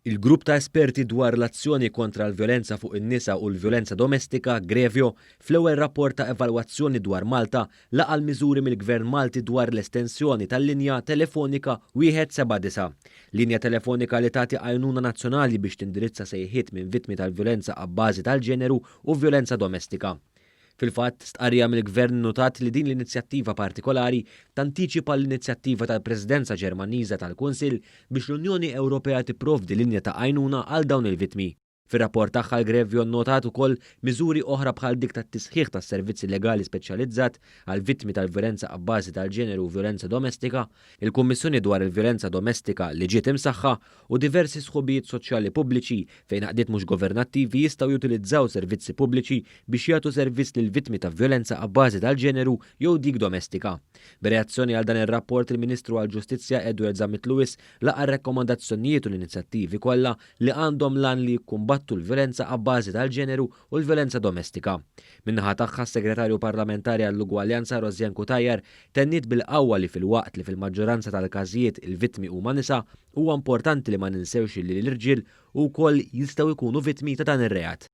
Il-Grupp ta' Esperti dwar l-Azzjoni kontra l-Vjolenza fuq in-Nisa u l-Vjolenza Domestika, GREVIO, fl-ewwel rapport ta' evalwazzjoni dwar Malta laqa' l-miżuri mill-Gvern Malti dwar l-estensjoni tal-linja telefonika 179. Linja telefonika li tagħti għajnuna nazzjonali biex tindirizza sejħiet minn vittmi tal-vjolenza abbażi tal-ġeneru u vjolenza domestika. Fil-fatt, stqarrija mill-Gvern innutat li din l-inizjattiva partikolari tantiċipa l-inizjattiva tal-Presidenza Ġermaniża tal-Kunsill biex l-Unjoni Ewropea tipprovdi linja ta' għajnuna għal dawn il-vittmi. Fir-rapport tagħha l-Grevio nnotat ukoll miżuri oħra bħal dik tat-tisħiħ tas-servizzi legali speċjalizzat għall-vittmi tal-vjolenza abbażi tal-ġeneru u vjolenza domestika, il-Kummissjoni dwar il-Vjolenza Domestika li ġiet imsaħħa u diversi sħubijiet soċjali pubbliċi fejn għaqdiet mhux governattivi jistgħu jutilizzaw servizzi pubbliċi biex jagħtu servizz lill-vittmi ta' vjolenza abbażi tal-ġeneru jew dik domestika. B'reazzjoni għal dan ir-rapport il-Ministru għall-Ġustizzja Edward Zammit Lewis laqa' r-rakkomandazzjonijiet u l-inizjattivi kollha li għandhom l-għan li jikkumbattu l-vjolenza abbażi tal-ġeneru u l-vjolenza domestika. Min-naħa tagħha s-Segretarju Parlamentari għall-Ugwaljanza Rosianne Cutajar tenniet bil-qawwa li filwaqt li fil-maġġoranza tal-każijiet il-vittmi huma nisa, huwa importanti li ma ninsewx li l-irġiel wkoll jistgħu jkunu vittmi ta' dan ir-reat.